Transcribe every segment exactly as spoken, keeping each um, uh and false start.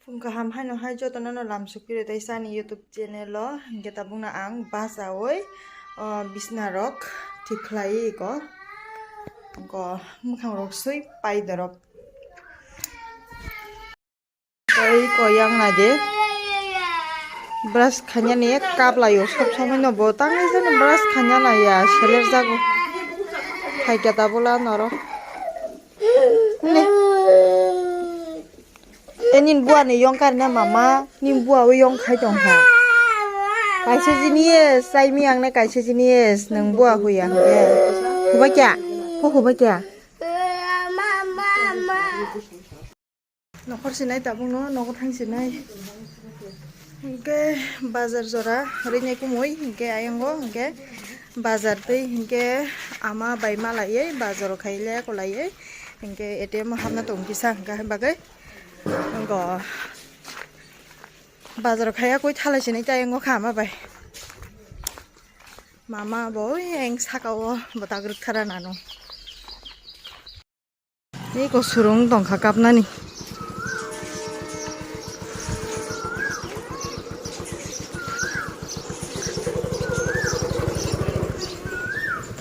Phung kaham haino hai jotono no lam sukpire tei chani YouTube channel o, hingke tabukno ang bachaui, o, bisna rok thik khlai iko, ko mwkhang rok sui pai dorop. Tei ko yang nai de, brush khainani kap laio, sob somoi no bo tangwi jani brush khaina laiya, seler jago. Hai khe tabuk la noro. Ne. E nini bua ni yong karna mama, nini bua o yong khai tong kha. Kaisa jinis, chai mi ang ne kaisa jinis, nwng bua huya hwnkhe. Hubai kya? Ho hubai kya? Nokhor sinai tabuk no, nogo thang sinai. Hwnkhe bazar jora rinai kumui, hwnkhe ayang o, hwnkhe bazar twi, hwnkhe ama bai malaiwi bazar o khaile kwlaiwi. Hingke A T M o hapna tong kisa hingka hai bagwi. Go. Bazar khaya koi thalai sini tai ngo khama bai. Mama bo eng saka o botak rwkha ra nanu. Ni ko surung tongkha kapnani.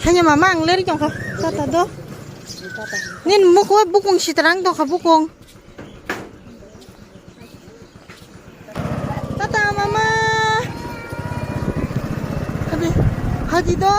Hanya mama ang leri tongkha. Tata do. Nin mukwa bukung sitrang tongkha bukung. Tata mama. Hadi, hadi do.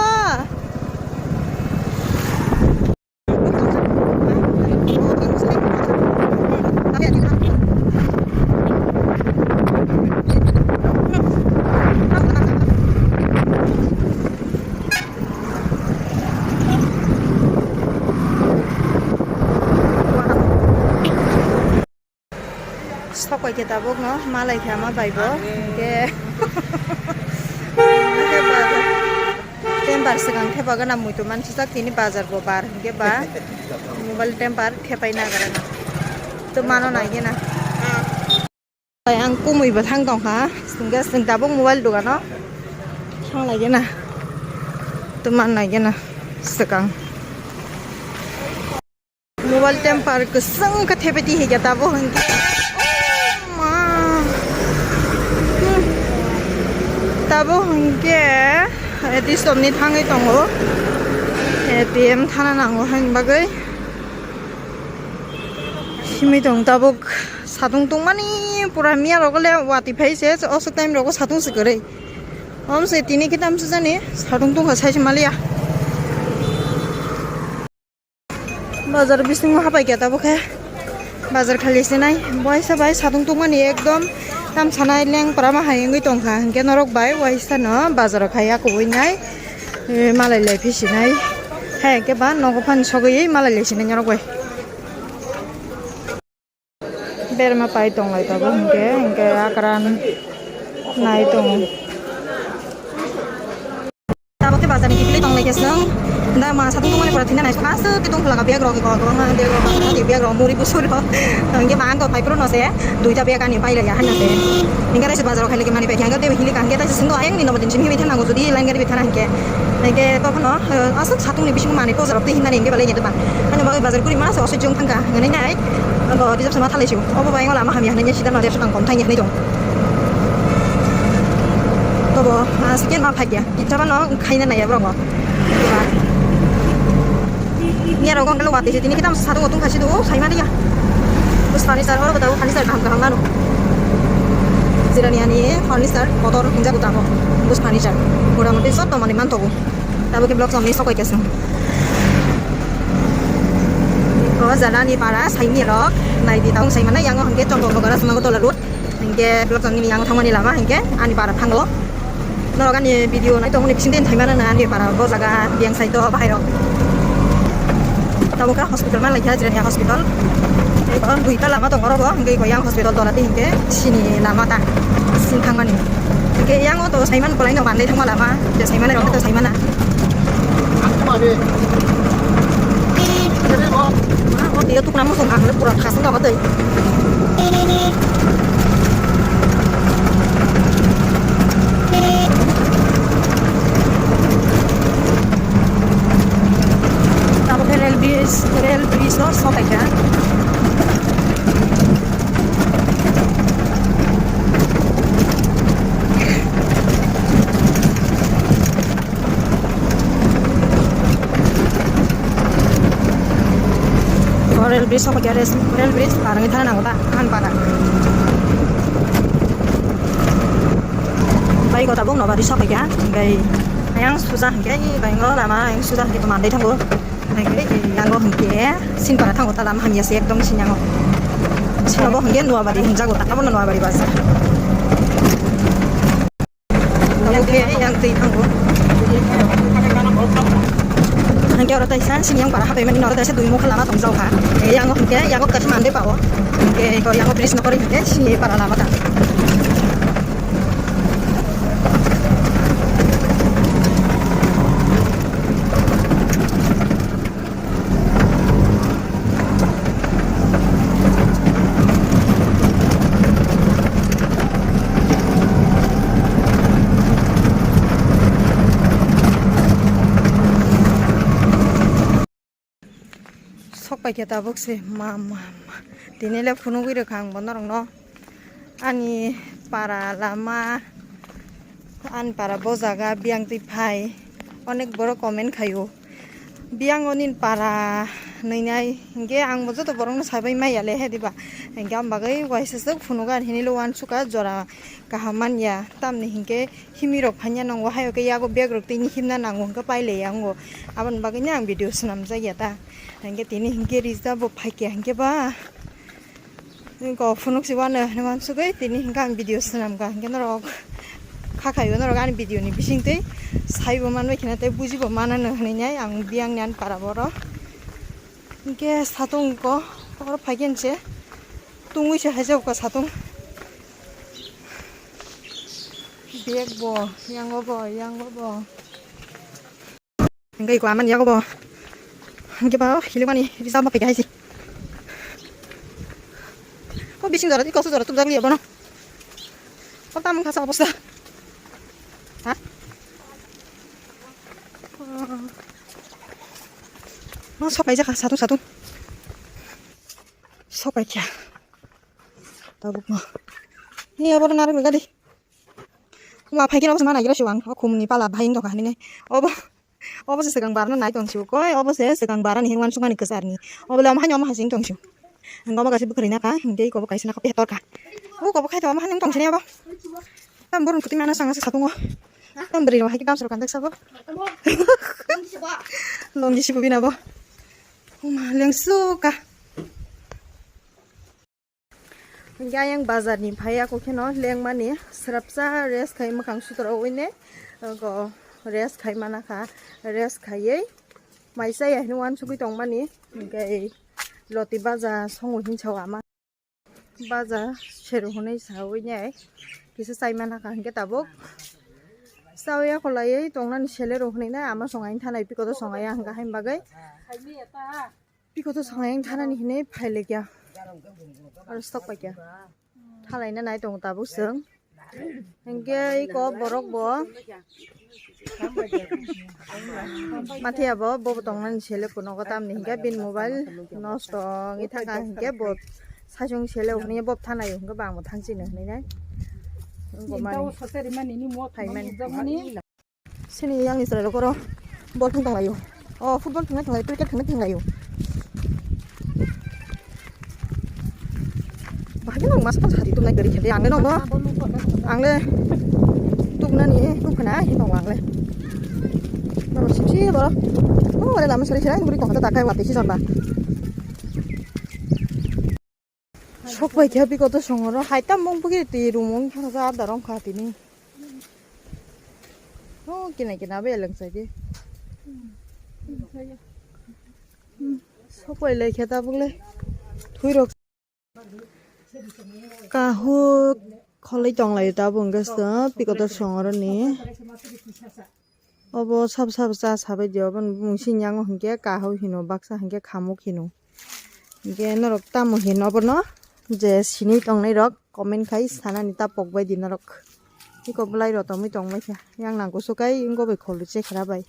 Sokoi khe tabuk no malai khe ama bai bo hingke. Tembar swkang khe bagana muitu mansusak tini bazar bo bar hingke ba mobile tembar khe pai nagra na. To mano nai gena. Tai ang kumui bo thang tong kha, hingke swng tabuk mobile dogano thang lai gena. To man nai gena swkang. Mobile temper kwchwng khe thepeti hai khe tabuk hwnkhe. Oh, ma. Hmm. Tabuk hwnkhe A T M ni thangwi tongo. A T M thana nango haini bagwi. Simi tong tabuk satung tongmani pura miya rok le wati phai se, o swk time rogo satung se kwrwi. Om se tini khe tamsa jani satung tongkha sai se maliya. Bazar bisingo hapai khe tabuk khe bazar khali se nai. Boisa bai satung tongmani ekdom tam sanai leng para ma hai wngwi tongkha. Hinkhe norok bai waisa no bazar o khai ya kubui nai, eh, malai lai phi sinai. Hai khe ba nogo phani sogwi malai lai sinai norok bai. Berma pai tong lai tabuk hinkhe, hinkhe akran nai tongo. Tabuk khe bazar ni kiphilwi tong lai khe chwng da ma satung tongmani pore thwina naisuk aswk khe tong phlaka bag rok, kwbangma bag rok, bag rok, muri busur rok. Hinkhe ma ang to phai phuru no se duita bag ani pai lai ya hanya se. Hinkhe raisa bazar o khai lai khe mani pai khe hinkhe tei hili kha hinkhe taisa chwng do ayang ni nobo din simi thang nango jodi line gari bi thana hinkhe. Hinkhe to phano, eh, aswk satung ni bisingo manwi poja rok tei hinmani hinkhe belai ni doba. Ani bagwi bazar kuri ma se osoi chwng thangkha hinwi nai. Abo reserve sama thalai sio. Obo bai wala ma hamya hinwi sida no reserve tang kom thangya hinwi tong. Tobo, ah, second ma phagya. Kitaba no khaina nai borok. Ni aro gon lo wati tini kitam sadu otung khasi do sai ma dia. Bus furniture oro botao furniture kaham kaham mano. Jirani ani furniture motor hinja botamo. Bus furniture. Mota moti sotto mani mantogo. Tabuk khe vlog chomni sokoi kesung. O jala ni para saini rok nai di taung sai mana yang hingke chondon bogara suma gotola road hingke vlog chomni yang thangmani lama hingke ani para thango. Norok ani video nai tongmani bising din thaimana na ani para bo jaga biyang sai to bahai rok. Tabuk khe hospital man laikha Jirania hospital. Tei duita lama tong oro bo hingke yang hospital tola di hingke sini lama ta sing thangmani. Hingke yang o to saiman kolai no mandai thangma lama, je saiman rok to saimana. Dia tukna musung ang pura khasung ka tei. Tabuk khe rail bridge, rail bridge o sotaikha. Sok paikha rail bridge par wngwi thana nango ta, Ahanpara. Bai kota bung nobari sok paikha, bai ayang suja hingke, bai ngo lama ayang suja hingke mandai thango. Hingke yango hingke Sinpara thango ta lama hamya se ekdom sinyango. Sinobo hingke Nuabari hingjago ta, abono Nuabari bazar. Oke, yang twi thango. Hingke oro taisa sini yang para hapai mani oro taisa dui mokha lama tong jao kha. Yang hingke yang kaisa mande pao. Hingke ko yang bridge nokori hingke sini para lama ta. Sok paikha tabuk se ma, ma, ma. Tini le phunugwi rwkha ang bo norokno. Ani para lama, ani para bo jaga biyang twi phai. Onek borok comment khaio. Biyang o nini para nwngnai. Hinkhe ang bo joto borokno sabai maya le he diba. Hinkhe ang bagwi waisa swk phunugo ani hinwi le uansukha jora kaham manya. Tamni hinkhe himirok phanya nango, hayo khe yago bag rok tini himna nango hwnkhe pailaiya wngo. Aboni bagwino ang video swnamjakya ta. Hinkhe tini hinkhe Rija bo phaikya hinkhe ba. Eko phunuk si wano hinwi uansugwi tini hinkhe ang video swnamkha hinkhe norok kha khaio norok ani video ni bisingtwi saibo manbai kheno tei bujibo manano hinwi nai ang biyang ni ani para boro. Hinkhe satung ko oro phaikhe se tungwi se haijak kha satung. Bag bo, yango bo, yango bo. Hingke iko amani yago bo. Hingke ba, hilikmani, bisa ma pega haisi. O bising jora, iko su jora, tubjak liya bono. O tamung khasa obosta. Ha? O, sok paijak kha, satung, satung. Sok paikha. Tabuk no. Ni abo narikul gadi. Omo phaikhe obo se ma naigra siwang, o khumni pala bahai wng tongkha hinwi. Obo, obo se swkang barano nai tong siwo koi, obo se swkang barani hinwi uansukmani kwcharni. Obo le omo haino omo hai se wng tong siwo. Ang obo kaisa bwkhwrwi nakha, hinkhe iko bo kaisa nakha petor kha. O iko bo khai tong omo haino wng tong sini obo. Tam borok kwtwi mano sanga se satungo. Tam bwrwi rok hai khe damsoro kandak sabo. Longi sibo bina bo. Oma lengsu ka. Hinkhe ayang bazar ni phai ako kheno lengmani swrapsa rest khai mwkhang sutra oi ne go rest khai mana kha, rest khaiwi mai chaya hinwi uansugwi tongmani hinkhe loti baja songo hinsa o ama baja sero hinwi sawi nai kisa chai mana kha hinkhe tabuk chawi ako laiwi tongnani sele rok hinwi nai ama songai thanai pikoto songai ang kaham bagwi. Pikoto songai ang thanani hinwi phailikya. Aro sok paikya. Thalaina nai tongo tabuk chwng. Hinkhe iko borok bo. Mathiya bo, bo tongnani sele kunogo tamni hinkhe bini mobile nosto wngwi thangkha hinkhe bo saichung sele hwnwi bo thanaio hinkhe bo ang bo thangchino hinwi nai. Wngkha mani. Phaimani. Sini yang ni chwrai rok oro bol thung tong laio. O football thung nai thung laio, cricket thung nai thung laio. Bahai no mas pas hari tum nai gari khede ang no. Ang le tuk nani tuk khna hi tong ang le. Boro sip sip boro. O ore lama sari sari guri tong ta kai wate si jon ba. Sok pai khe bikoto songoro hai tam mung bugiri twi rumung thangsa adar wngkha tini. O kina kina bai eleng sai di. Sok pai lai khe tabuk le thui rok. Kahuk kholoi tong lai tabuk hwnkhe bikoto songoro ni. Obo sabo sabo cha sabai di obo ni bumung sini yango hinkhe kahau hino baksa hinkhe khamuk hino hinkhe norok tamo hino obono je sinui tongnai rok comment khai sanani ta pokbai di norok eko bolai rok tongmoi tongmai kha yang nang kusu kai wngkha bai kholu chekhra bai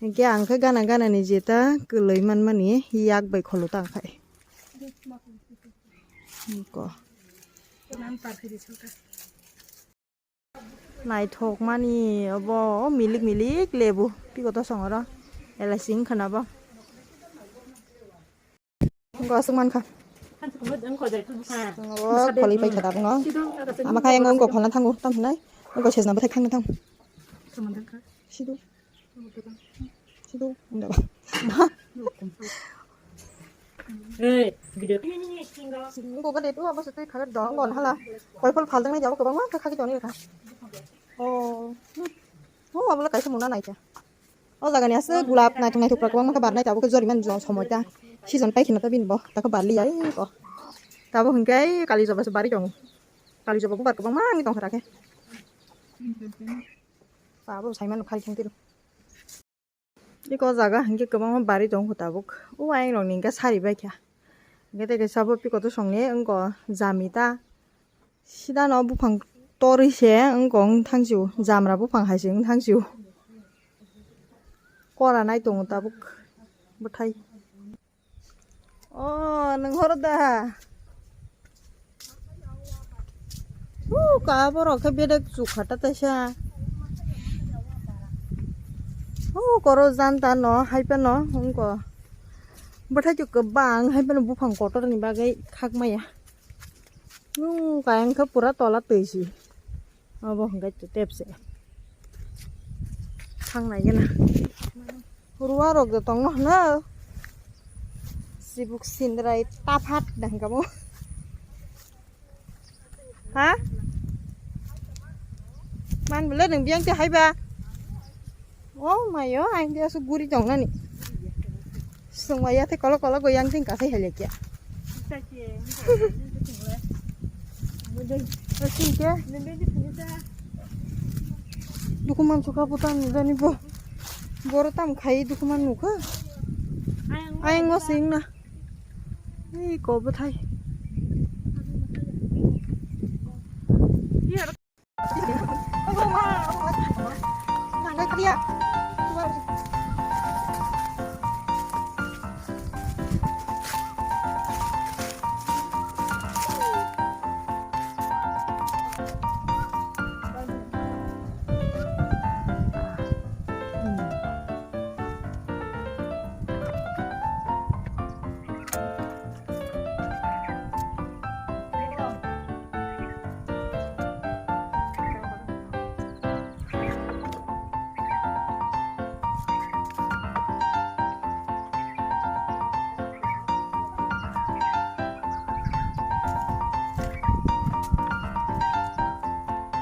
hinkhe ang khe gana gana ni jeta kwlwi manmani yak bai kholu tang khai. Eko. Naithokmani obo milik milik lebu bikoto songoro elaichi wngkha na bo. Ko aswk mankha. O kholi pai kha tabukno. Ama kha yang wngkha kholna thango tam hinai. Wngkha sejna bwthai khangna thang. Sidu. Sidu. Wngkha ba. Hey, video. Wngkha de tu abo se twi kha dong gon hala. Koi phol phal dang nai jabo kwbangma kha kha ki toni kha. Oh. Oh, abo le kaisa muna nai kha. O jaga ni aswk gulab naithok naithok rok kwbangma khe barnai tabuk khe jori mani jora somoi ta season pai kheno ta bini bo ta khe barliya eko tabuk hinkhe kali joba se bari tongo kali joba bubar kwbangma wngwi tongkha ta khe tabuk saimano phai thang tiro eko jaga hinkhe kwbangma bari tongo tabuk o ayang rok ni hinkhe sari baikha hinkhe tei kaisa bo piko to songni wngkha jami ta. Sida no buphang torwi se wngkha wng thangsu jamra buphang hai se wng thangsu kora nai tongo tabuk bwthai o nwng horo da o ka borok khe bedek chukha ta taisa o koro janta no hai phano wngkha bwthai chuk kwbang hai phano buphang kotor ni bagwi khak maya. Nung kayang khe pura tola twi si. Obo hwnkhe tep se. Thang nai gana. Ruwa rok de tong no hwno. Sibuk sindrai taphat dang kamo. Ha? Man bole nung biyang te hai ba. Oh mayo, ang dia su guri tong nani. Sung maya te kolo kolo goyang ting kasai hele kya. Sing kya. Dukuman suka putan dani bo. Boro tam khai dukuman nukha. Ayang ngo sing na. Ei ko bwthai.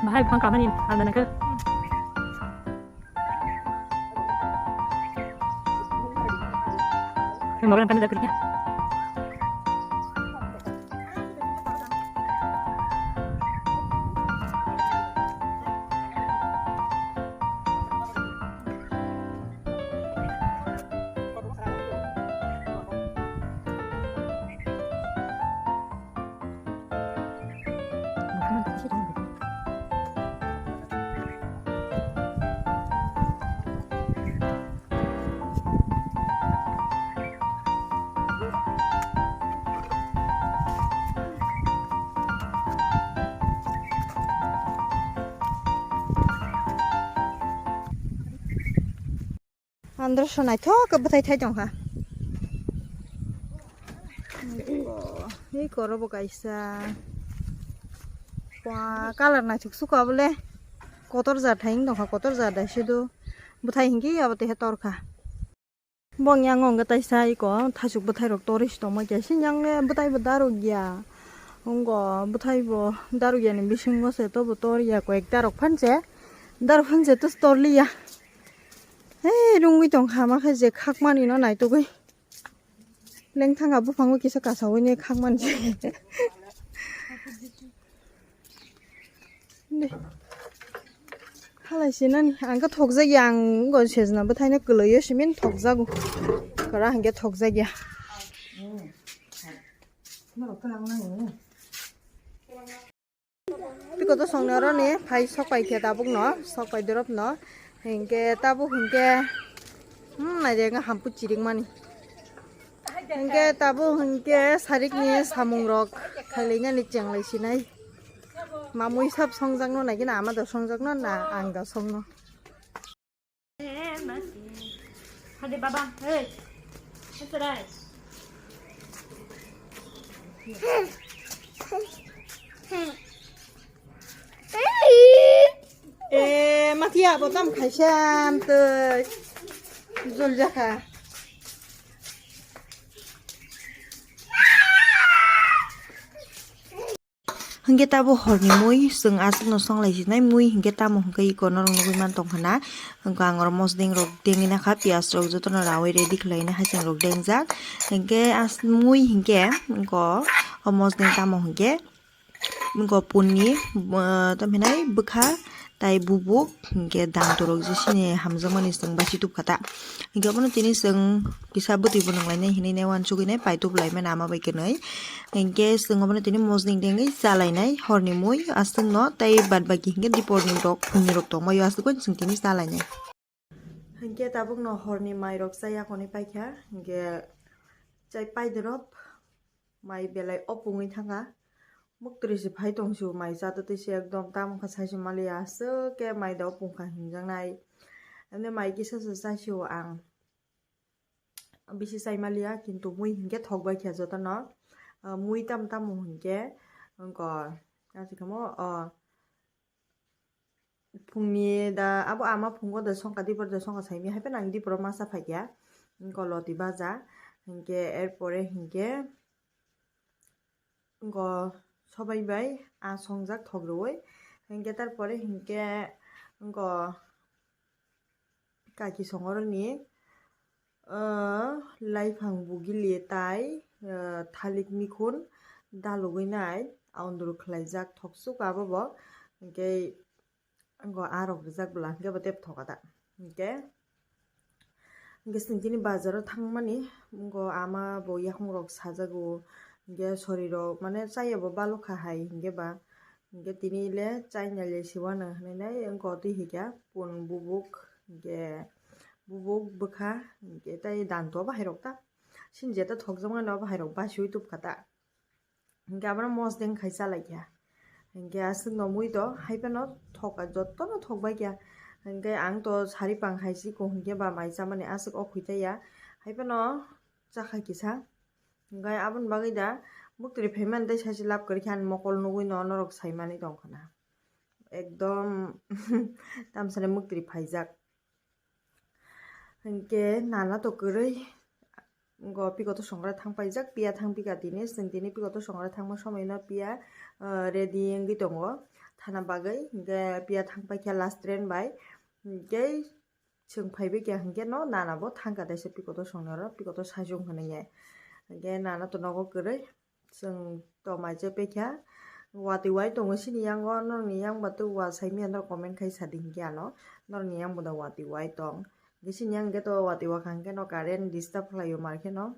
Bahai buphang kamani almana ke. Andro so naithok khe bwthai thai tongkha. Ei koro bo kaisa. Pua colour naithok suka bole. Kotor ja thai wng tongkha, kotor ja dai se do. Bwthai hinkhe abo tehe torkha. Bong yang wng taisa iko thasuk bwthai rok torwi se tongma khe sini yang bwthai bo darok ya. Wngko bwthai bo darok ya ni bisingo se tobo tor ya koi ek darok phan se. Darok phan se tus tor li ya. Hei, rungwi tong kha, ma khe je khakmani no naitugwi. Lengthang a buphango kisa kasawi ni khakmani. De. Halai se nani, ang khe thokjak ya, ang go sejna bwthai no kwlwi o simin thokjago. Kara hwnkhe thokjak ya. Piko to songni oro ni phai sok pai khe tabuk no, sok pai dorop no. Hinkhe tabuk hinkhe, hmm, naidi ang hampui chirik mani. Hinkhe tabuk hinkhe sarik ni samung rok khailai nani chenglai sinai. Mamui sab songjak no nai gina ama do songjak no na ang do song no. Hadi baba, hey. Hadi rai. E, matiya bo tam khaisa amtwi. Jol jakha. Hingke tabo horni mui, chwng aswkno songlai sinai mui, hingke tamo hingke iko norok nugui man tongkha na. Hingke ang oro mosdeng rok dengwi nakha, piyaj rok jotono raui ready khlaina haching rok dengjak. Hingke as-, mui hingke iko o mosdeng tamo hingke. Iko punni, ah, tamo hinai bwkha tai bubuk hingke dangtorok je sini hamjakmani chwng bai si tubkha ta. Hingke abono tini chwng kisa bwtwi bo nanglainai hinui nai uansugui nai pai tublaimani ama bai kwnwi. Hingke chwng abono tini mosdeng dengwi chalainai horni mui aswkno tei bad baki hingke diporni rok phungni rok tongbaio aswk chwng tini chalainai. Hingke tabukno horni mairok chaya konwi paikha, hingke chai paidorop mai belai opungwi thangkha. Muktri se phai tongsiu mai chatotwi se ekdom tamo kha saisi maliya aswk khe mai da opung kha hinjaknai. Emne mai kisa se chaisiu ang. Bisi chai maliya kintu mui hinkhe thok bai kha jotono. Ah, mui tam tamo hinkhe wngkha, ah, phungni da abo ama phungo da songkha dipor da songkha saimi hai phano ang diporo masa phaikya. Wngkha loti baja hinkhe er pore hinkhe wngkha sobai bai aa songjak thok rwui hinkhe tar pore hinkhe wngkha kaki songoroni, ah, laiphang bugili tai, ah, thalik mikhun dalugwi nai aundru khlaijak thok suk abo bo. Hinkhe wngkha arok rijak bwla hinkhe bo tep thoka da. Hinkhe, hinkhe chwng tini bazaro thangmani wngkha ama bo yakung rok sajago. Hinkhe sori rok mane chaya bo balokha hai hinkhe ba. Hinkhe tini le chaina le siwano hinui nai wngkha twi hikha pun bubuk hinkhe bubuk bwkha hinkhe tei danto bahai rok ta. Sini jeta thokjakmani o bahai rok basiui tubkha ta. Hinkhe abono mosdeng khai chalaikha. Hinkhe aswkno mui to hai phano thoka jotono thokbaikha. Hinkhe ang to sari pang hai si ko hinkhe ba mai chamani aswk o khuitaiya. Hai phano chakha kisa. Hinkhe aboni bagwi da muktri phaimani tei saisi lab kwrwikha ani mokol nugwino norok saimani tongkha na. Ekdom tamsani muktri phaijak. Hinkhe nana to kwrwi go pikoto songra thang paijak, piya thang pika tini, chwng tini pikoto songra thangma somoino piya, ah, ready wngwi tongo thana bagwi. Hinkhe piya thang paikha last train bai. Hinkhe chwng phaibai kha hinkhe no nana bo thangkha daisa pikoto songnaro, pikoto sajung hinwi. Hinkhe nana to nogo kwrwi. Chwng to mai chepekha watwi wai tongo sini yango, norokni yang ba tei wa saimanya norok comment khai sadi hinkhe ano norokni yang bo da watwi wai tong. Hinkhe sini yang hinkhe to watwi wakha hinkhe no current disturb khlaio mar kheno.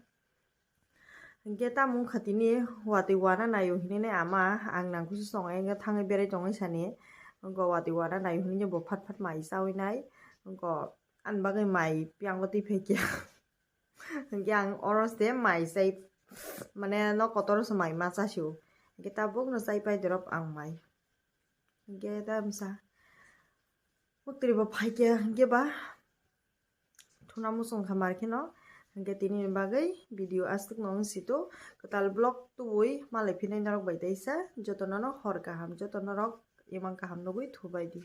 Hinkhe tamo wngkha tini watwi wana naio hinwi nai ama ang nangkukhe chwng yang thangwi berai tongwi sani. Wngkha watwi wana naio hinwi bo phat phat mai chawi nai. Wngkha ani bagwi mai piyango twi phaikha. Hinkhe ang oro se mai chai, mane nok kotor se mai ma chasio. Hinkhe tabukno chai pai dorop ang mai. Hinkhe tamsa muktri bo phaikhe hinkhe ba thuna muchung kha mar kheno. Hinkhe tini ni bagwi video aswk no wng sito kwtal vlog tubui malai phinai norok bai teisa jotono no hor kaham jotono rok imang kaham nugui thubai di.